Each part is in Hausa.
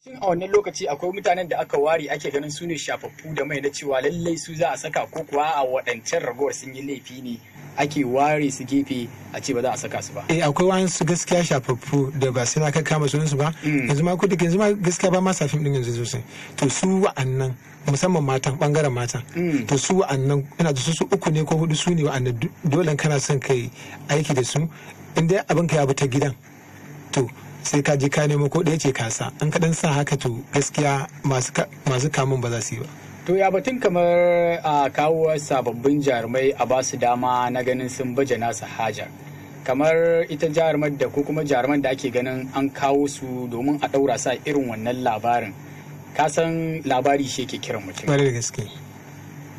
Shin a wannan lokaci akwai mutanen da aka ware ake ganin su ne shafaffu da mai na cewa lallai su za a saka, ko kuwa a waɗancan ragowar sun yi laifi ne ake ware su gefe a ce ba za a saka su ba? Eh, akwai wasu gaskiya shafaffu da ba sai na kama sunansu ba. Yanzu ma kudu yanzu ma gaskiya ba ma sa fim din yanzu sosai. To su wa'annan, musamman matan, bangaren matan, to su wa'annan ina da su su uku ne ko hudu, su ne wa'annan dole kana son kai aiki da su, in dai abin ka ya bi ta gidan, to sai ka je ka nemo ko ɗaya ce ka sa an kaɗan sa haka, to gaskiya masu kamun ba za su yi ba. To ya batun kamar a kawo sababbin jarumai a ba su dama na ganin sun baje nasu hajar, kamar ita jarumar da ko kuma jaruman da ake ganin an kawo su domin a ɗaura sa irin wannan labarin? Ka san labari shi yake kiran mutum. Kwarai da gaske.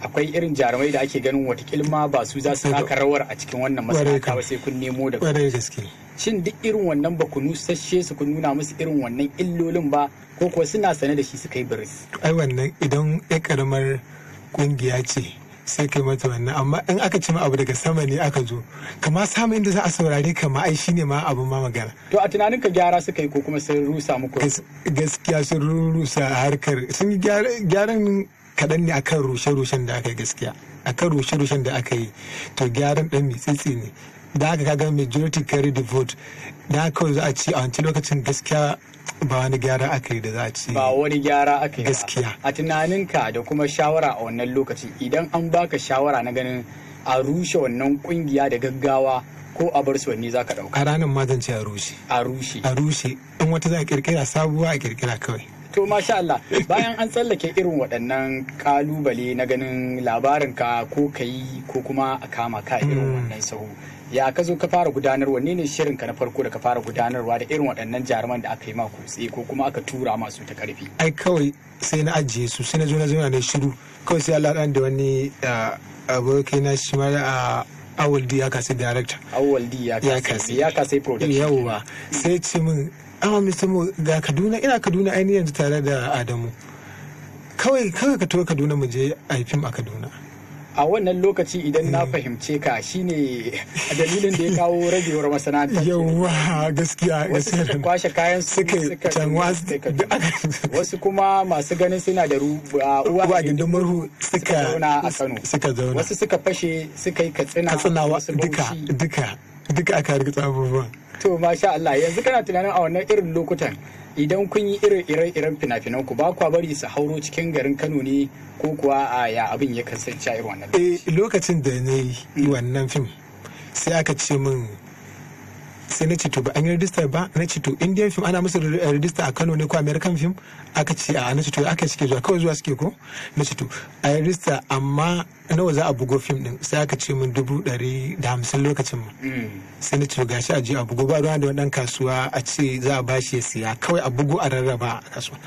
Akwai irin jarumai da ake ganin watakil ma ba su za su taka rawar a cikin wannan masana'anta ba, sai kun nemo da Kwarai da gaske. Shin duk irin wannan ba ku nusashe su, ku nuna musu irin wannan illolin ba, ko kuwa suna sane da shi suka yi biris? Ai wannan idan ya karamar kungiya ce sai kai mata wannan, amma in aka ci ma abu daga sama ne aka zo, kama samun inda za a saurare ka ma ai shine ma abu ma magana. To a tunanin ka gyara suka yi ko kuma sun rusa muku? Gaskiya sun rusa harkar. Sun yi gyaran kaɗan ne akan rushe-rushen da aka yi. Gaskiya akan rushe-rushen da aka yi, to gyaran ɗan mitsitsi ne da aka kaga majority carry the vote, da haka kawai za a ci a wancan lokacin. Gaskiya ba wani gyara aka yi da za a ci. Ba wani gyara aka yi ba. Gaskiya. A tunaninka da kuma shawara a wannan lokacin, idan an baka shawara na ganin a rushe wannan kungiya da gaggawa ko a bar su, wanne za ka ɗauka? A ranar ma zan ce a rushe. A rushe. A rushe, in wata za a kirkira sabuwa a kirkira kawai. To masha Allah, bayan an tsallake irin waɗannan kalubale na ganin labarinka ko ka yi ko kuma a kama ka irin wannan sahu, ya ka zo ka fara gudanar, wanne ne shirinka na farko da ka fara gudanarwa da irin waɗannan jaruman da aka yi ma kutse ko kuma aka tura masu ta karfi? Ai kawai sai na ajiye su, sai na zo na zauna na shiru kawai. Sai Allah ɗan da wani aboki na shi ma a Awal D ya kasi director. Awwal D ya Ya kasai. Kasai. Ya kasai production. Yawwa, sai ce min, "Amma Mr. Mo, ga Kaduna, ina Kaduna ainihin yanzu tare da Adamu, kawai kawai ka taho Kaduna mu je a yi fim a Kaduna." A wannan lokaci, idan na fahimce ka, shine dalilin da ya kawo ragewar masana'antar. Yawwa, gaskiya. Wasu suka Gaskiya. kwashe kayan su Suka can wasu suka Kaduna. Wasu kuma masu ganin suna da uwa uwa gindin murhu suka suka zauna a Kano. Suka zauna. Wasu suka fashe suka yi Katsina. Katsinawa. Wasu Duka. Bauchi. Duka duka aka hargitsa abubuwan. To masha Allah, yanzu kana tunanin a wannan irin lokutan idan kun yi irin ire-iren fina-finan ku, ba kwa bari su hauro cikin garin Kano ne, ko kuwa a ya abin ya kasance a irin wannan? Eh, lokacin da na yi wannan fim sai aka ce min, sai na ce to ba an yi rajista ba. Na ce to Indian film ana musu rajista a Kano ne ko American film? Aka ce a. Na ce to aka suke zuwa, kawai zuwa suke ko? Na ce to a yi rajista, amma nawa za a bugo fim din? Sai aka ce min 150,000 lokacin ma. Sai na ce to gashi, a je a bugo, ba ruwa da wani dan kasuwa a ce za a bashi ya siya, kawai a bugo a rarraba a kasuwa.